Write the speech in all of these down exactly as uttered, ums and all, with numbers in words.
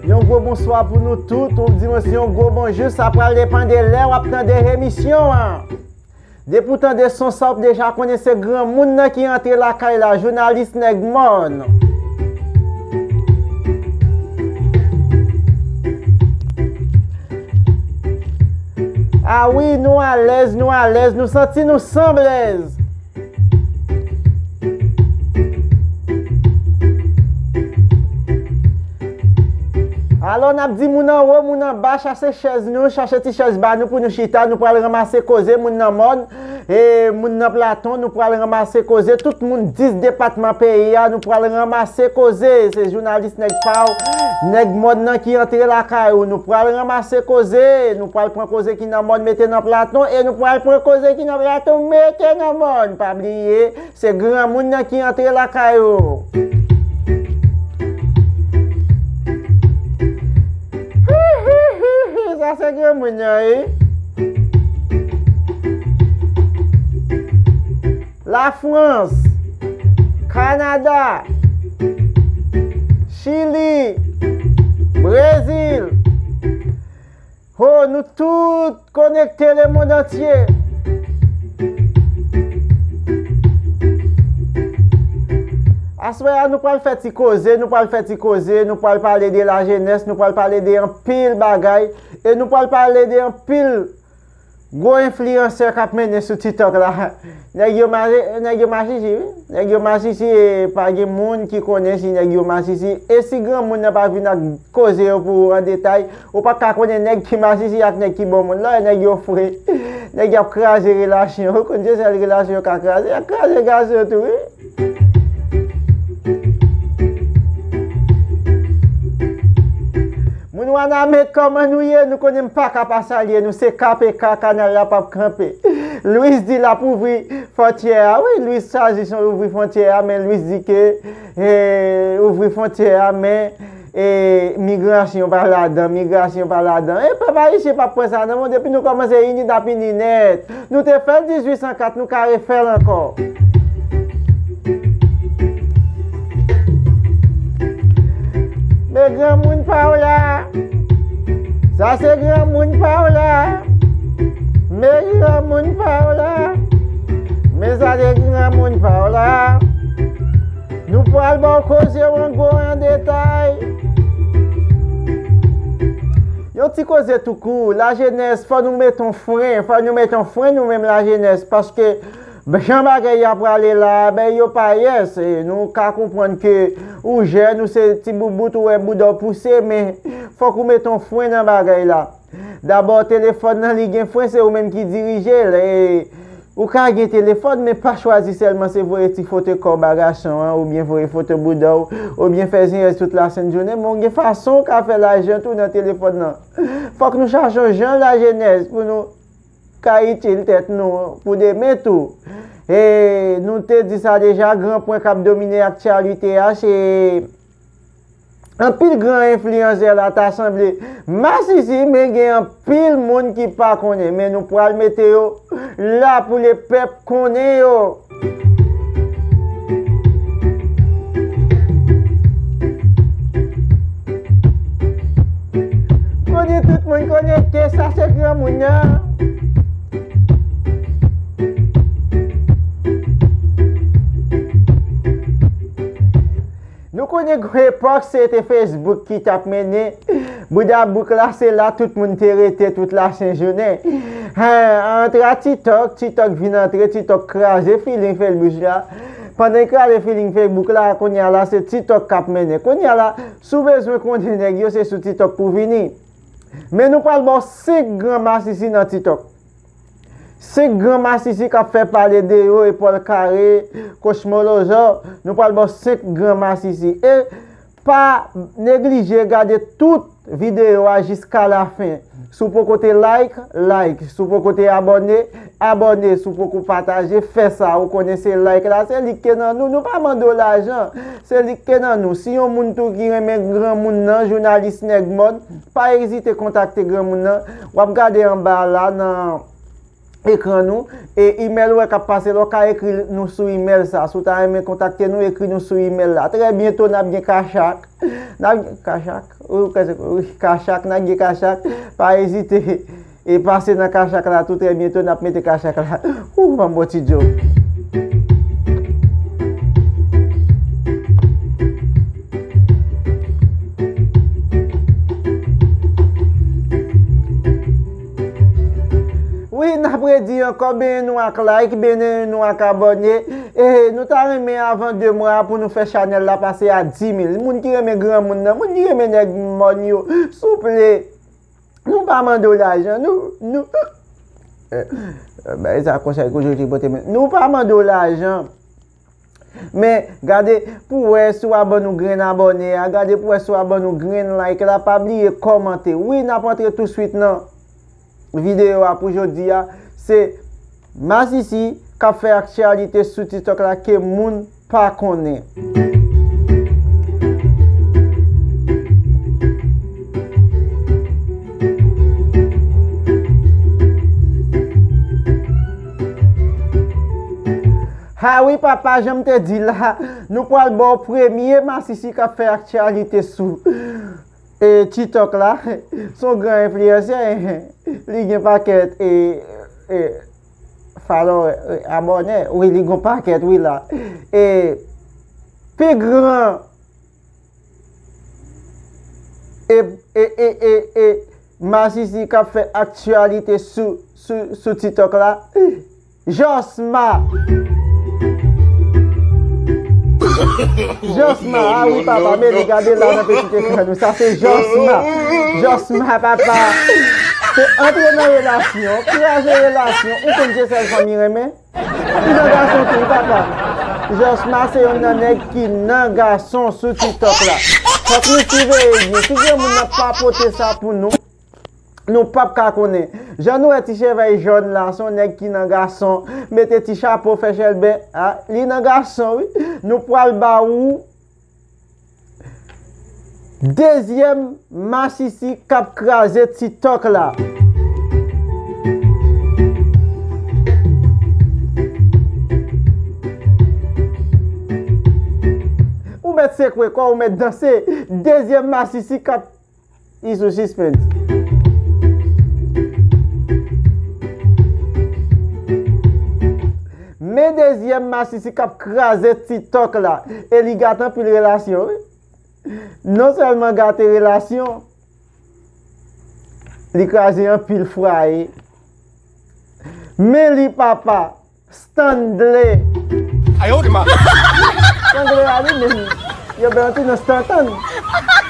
Yon gwo bonswa pou nou tout, ou di mwen se yon gwo bonjou, sa pral depann de lè w ap tande emisyon an. Depi w tande son sa, w deja konnen se granmoun nan ki antre lakay la, jounalis Nèg Mòn. A wi, nou alèz, nou alèz, nou santi nou san blèz. Alò, n ap di moun anwo, moun anba, chache chèz nou, chache ti chèz ba nou pou nou chita, nou pral ranmase koze moun nan mòn, e moun nan platon, nou pral ranmase koze, tout moun dis depatman peyi a, nou pral ranmase koze, se jounalis nèg pa w, nèg mòn nan ki antre lakay ou, nou pral ranmase koze, nou pral pran koze ki nan mòn mete nan platon, e nou pral pran koze ki nan platon mete nan mòn, pa bliye, se granmoun nan ki antre lakay ou. Sa se granmoun nan, wi. Lafrans, Kanada, Chili, Brezil. Ho, nou tout konekte lemonn antye. Aswè a, nou pral fè ti koze, nou pral fè ti koze, nou pral pale de lajenès, nou pral pale de anpil bagay, e nou pral pale de anpil gwo enfliyansè k ap mennen sou TikTok la. Nèg yo maji-, nèg yo masisi, wi. Nèg yo masisi, e pa gen moun ki konnen si nèg yo masisi. E si granmoun nan pa vin ak koze yo pou ou an detay, ou pa ka konnen nèg ki masisi ak nèg ki bon moun. Lè nèg yo fre, nèg y ap kraze relasyon. Ou konn se sèl relasyon yo ka kraze, y ap kraze gason tou, wi. Moun Wanament, kòman nou ye? Nou konnen m pa ka pa salye nou. Se K P K, kanal la p ap kanpe. Louis di l ap ouvri fwontyè a. Wi, Louis chwazi son ouvri fwontyè a, men Louis di ke, eh, ouvri fwontyè a, men, eh, migrasyon pa ladan, migrasyon pa ladan. E pèp ayisyen p ap pran sa non, men depi nou kòmanse ini, n ap ini nèt. Nou te fè l dizuit san kat, nou ka refè l ankò. Men granmoun pa w la. Sa se granmoun pa w la. Men granmoun pa w la. Men sa se granmoun pa w la. Nou pral ba w koze w an gwo, an detay. Yon ti koze tou kou, lajenès, fò nou met yon fren, fò nou met yon fren nou menm lajenès, paske jan bagay y ap prale la, ben yo pa yès, e nou ka konprann ke ou jèn, ou se ti boubout, ou wè bouda w pouse, men fòk ou met yon fren nan bagay la. Dabò, telefòn nan li gen fren, se ou menm ki dirije l, e ou ka gen telefòn, men pa chwazi sèlman se voye ti foto kò w ba gason an, oubyen voye foto bouda w, oubyen fè zenyèz tout lasent jounen, men w gen fason w ka fè lajan tou nan telefòn nan. Fòk nou chache yon jan lajenès pou nou ka itil tèt nou pou demen tou. E nou te di sa deja, gran pwen k ap domine aktyalite a, se anpil gran enfliyansè la ta sanble masisi, men gen anpil moun ki pa konnen, men nou pral mete yo la pou lepèp konnen yo. Konnen tout moun konekte, sa se granmoun nan. Nou konnen gon epòk se te Facebook ki t ap mennen. Bouda bouk la, se la tout moun te rete tout lasent jounen. Hen, antre a TikTok, TikTok vin antre, TikTok kraze feeling Facebook la. Pandan l kraze feeling Facebook la, kounye a la se TikTok k ap mennen. Kounye a la, si w bezwen konnen nèg yo, se sou TikTok pou w vini. Men nou pral ba w senk gran masisi nan TikTok. Senk gran masisi k ap fè pale de yo, epòl kare, kosmolozò, nou pral ba w senk gran masisi. E pa neglije gade tout videyo a jiska lafen. Si w poko te like, like. Si w poko te abòne, abòne. Si w poko pataje, fè sa. Ou konnen se like la, se li k te nan nou. Nou pa mande w lajan. Se li k te nan nou. Si yon moun tou ki renmen granmoun nan, jounalis nèg mòn, pa ezite kontakte granmoun nan. W ap gade anba la nan ekran nou. E imèl ou wè k ap pase la, ou ka ekri nou sou imèl sa. Si w ta renmen kontakte nou, ekri nou sou imèl la. Trè byento, n ap gen kachak. N ap gen kachak. Wi, wi, kachak, n ap gen kachak. Pa ezite. E pase nan kachak la tou, trè byento n ap mete kachak la. Ou, ban m bon ti djo. Wi, n ap redi ankò, benyen nou ak like, benyen nou ak abòne. E nou ta renmen avan de mwa pou nou fè chanèl la pase a di mil. Moun ki renmen granmoun nan, moun ki renmen nèg mòn yo, souple. Nou pa mande w lajan, nou, nou, eh, eh, bay sa konsèy koujou ki pote men. Nou pa mande w lajan. Men, gade pou wè si w a ban nou grenn abòne a, gade pou wè si w a ban nou grenn like la, pa bliye kòmante. Wi, n ap antre touswit nan videyo a pou jodi a. Se Masisi k ap fè aktyalite sou TikTok la ke moun pa konnen. Ha wi papa, jan m te di la, nou pral ba w premye masisi k ap fè aktyalite sou e, TikTok la, se yon gran enfliyansè, li gen pakèt e, e, follower, e, abòne, wi, li gen pakèt, wi, la. E, pi gran e, e, e, e, e, masisi k ap fè aktyalite sou, sou, sou TikTok la, Josma. Josma, a wi papa, men li gade la nan pitit ekran nou. Sa se Josma. Josma, papa. Se antre nan relasyon, kraze relasyon, ou konn se sèl fanmi renmen. Li nan gason tou, wi papa. Josma se yonn nan nèg ki nan gason sou TikTok la. Fòk nou siveye byen. Si granmoun nan pa pote sa pou nou, nou p ap ka konnen. Jan nou wè ti chevèy jòn la, se yon nèg ki nan gason, mete ti chapo, fè chèlbè, a, li nan gason, wi. Nou pral ba ou dezyèm masisi k ap kraze TikTok la. Ou mèt sekwe kò, ou mèt danse. Dezyèm masisi k ap Li sou sispens. Men dezyèm masisi k ap kraze TikTok la. E li gate anpil relasyon, wi. Non sèlman gate relasyon, li kraze anpil fwaye. Men li papa. Stanley. Ayo de ma. Stanley a li menm, yo bay yon ti non Stantan.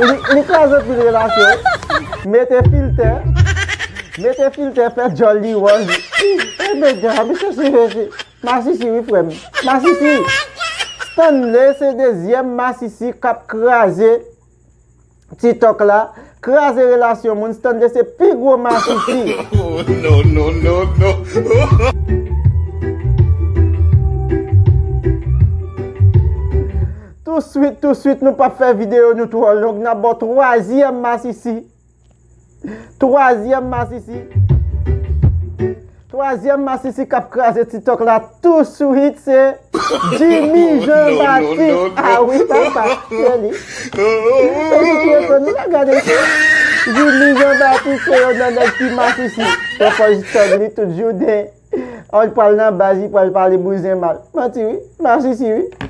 Li, li kraze anpil relasyon. Mete filtè. Mete filtè, fè djòl li wòz. E medam, misye sou mesye. Masisi wi frè m. Masisi. Stanley se dezyèm masisi k ap kraze TikTok la, kraze relasyon moun, Stanley se pi gwo masisi. No, no, no, no. Touswit, touswit, nou p ap fè videyo nou twò long, n ap ba w twazyèm masisi. Twazyèm masisi. Twazyèm masisi k ap kraze TikTok la touswit se Jimmy Jean Baptiste. Ah wi, papa, se li. Mesye ki eto nou la gade sa. Jimmy Jean Baptiste se yon nan nèg ki masisi. Papa Jitòg li tout jounen. An pral nan baz, li pral pale bouzen mal. Manti wi, masisi wi.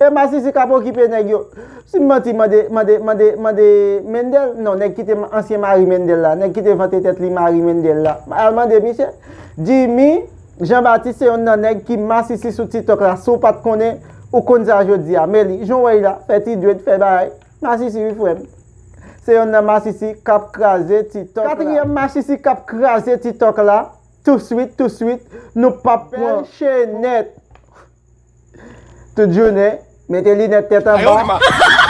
E masisi k ap okipe nèg yo. Si m manti, mande, mande, mande, mande Mendel. Non, nèg ki te ansyen mari Mendel la. Nèg ki te vante tèt li mari Mendel la. Al mande misye. Jimmy Jean Baptiste se yonn nan nèg ki masisi sou TikTok la. Si w pa t konnen, ou konn sa jodi a. Men li, jan w wè l la, fè ti dwèt, fè bagay. Masisi wi frè m. Se yonn nan masisi k ap kraze TikTok la. Katriyèm masisi k ap kraze TikTok la. Touswit, touswit, nou p ap pran chenèt. Tout jounen, mete linèt tèt anba,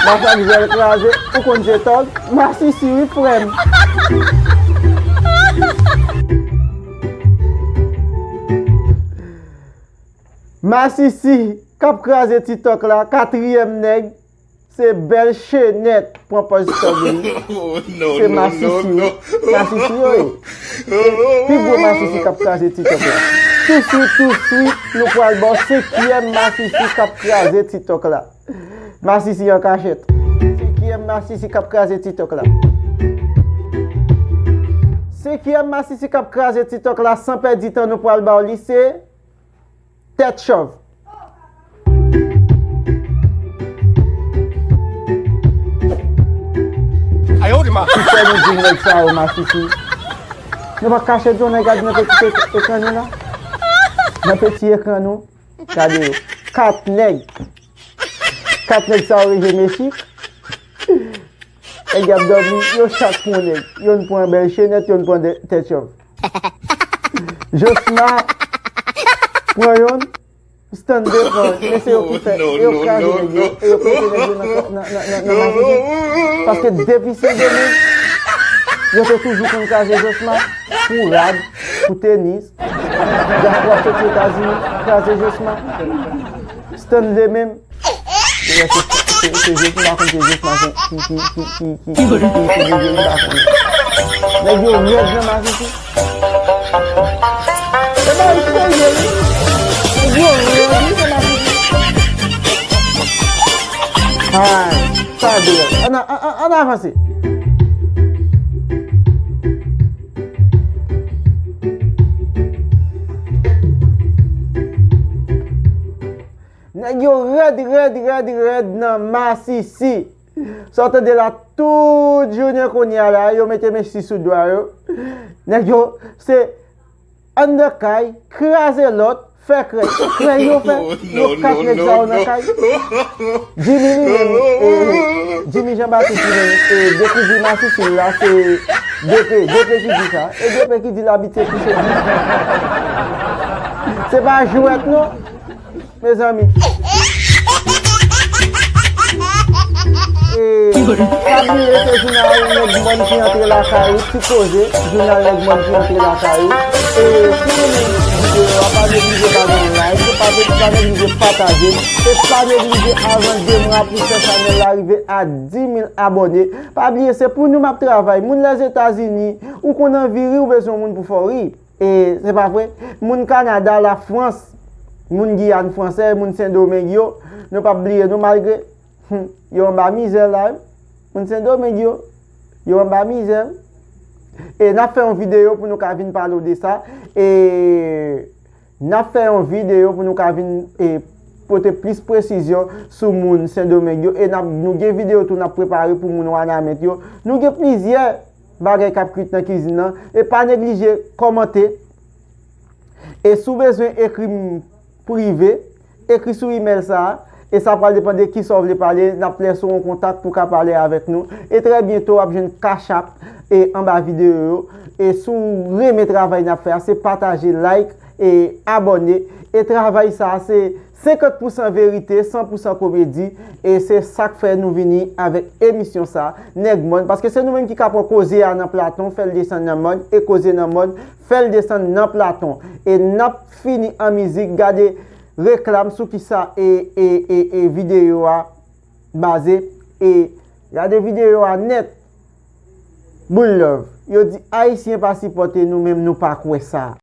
masak jèl kraze, ou konn se tòg, masisi wi frè m. Masisi k ap kraze TikTok la, katriyèm nèg, Se bèl chenèt pran pòz tòg li. Se masisi wi. Masisi yo ye. Pi gwo masisi k ap kraze TikTok la. Touswit, touswit, nou pral ba w senkyèm masisi k ap kraze TikTok la. Masisi an kachèt. Senkyèm masisi k ap kraze TikTok la. Senkyèm masisi k ap kraze TikTok la, san pèdi tan, nou pral ba w li, se Tèt chòv. Ki fè nou di nèg sa yo masisi? Nou pa kache dlo, nèg gade nan peti ekran nou la. Nan peti ekran nou, gade yo. Kat nèg. Kat nèg sa yo rive Mechik. Nèg y ap dòmi, yo chak pran nèg. Youn pran bèl chenèt, youn pran tèt chòv. Josma pran youn, Stanley pran youn. Men se yo ki fè, e yo kraze nèg yo, e yo pete nèg yo nan, nan, nan, nan, nan masisi. Paske depi Sendomeng, yo te toujou konn kraze Josma pou rad, pou tenis. Dyaspora soti Etazini, kraze Josma. Stanley menm, se, se, se jis, m pa konn se jis maten ki, ki, ki, ki, ki, ki, ki, ki, m pa konn. Nèg yo rèd nan masisi. E ba yo serye wi. Nèg yo rèd wi nan masisi. Ay, sa dwòl. Ann, ann, ann, ann avanse. Nèg yo rèd, rèd, rèd, rèd nan masisi. Sa w tande la, tout jounen kounye a la, yo mete mesi sou dwa yo. Nèg yo, se anndan kay, kraze lòt, fè krèy. Krèy yo fè, yo kat nèg sa yo nan kay. Jimmy li menm, e, Jimmy Jean Baptiste li menm, e, depi di masisi la, se D P, D P ki di sa. E D P ki di l abitye kouche di. Se pa jwèt non. Mezanmi. E, pa bliye se jounal Nèg Mòn ki antre lakay ou, ti koze, jounal Nèg Mòn ki antre lakay ou. E, si w renmen videyo a, pa neglije ba nou like, pa, pa neglije pataje, e pa neglije avan de mwa pou fè chanèl la rive a dis mil abòne. Pa bliye, se pou nou m ap travay. Moun Lèzetazini, ou konn anvi ri, ou bezwen yon moun pou fè w ri. E, se pa vre? Moun Kanada, Lafrans, moun Giyàn Fransè, moun Sendomeng yo, nou p ap bliye nou malgre, hmm, yo anba mizè la, wi. Moun Sendomeng yo, yo anba mizè, wi. E n ap fè yon videyo pou nou ka vin pale w de sa. E n ap fè yon videyo pou nou ka vin, e, pote plis presizyon sou moun Sendomeng yo. E n ap, nou gen videyo tou n ap prepare pou moun Wanament yo. Nou gen plizyè bagay k ap kwit nan kizin nan. E pa neglije kòmante. E si w bezwen ekri m prive, ekri sou imèl sa a. E sa pral depann de kisa w vle pale. N ap lese w yon kontak pou w ka pale avèk nou. E trè byento, w ap jwenn Cash App e anba videyo yo. E si w renmen travay n ap fè a, se pataje, like, e abòne. E travay sa a, se senkant pousan verite, san pousan komedi. E se sa k fè nou vini avèk emisyon sa a, Nèg Mòn. Paske se nou menm ki ka pran koze a nan Platon, fè l desann nan Mòn, e koze nan Mòn, fè l desann nan Platon. E n ap fini an mizik, gade reklam sou kisa e, e, e, e videyo a baze. E gade videyo a nèt. Boul love. Yo di Ayisyen pa sipòte nou, menm nou pa kwè sa.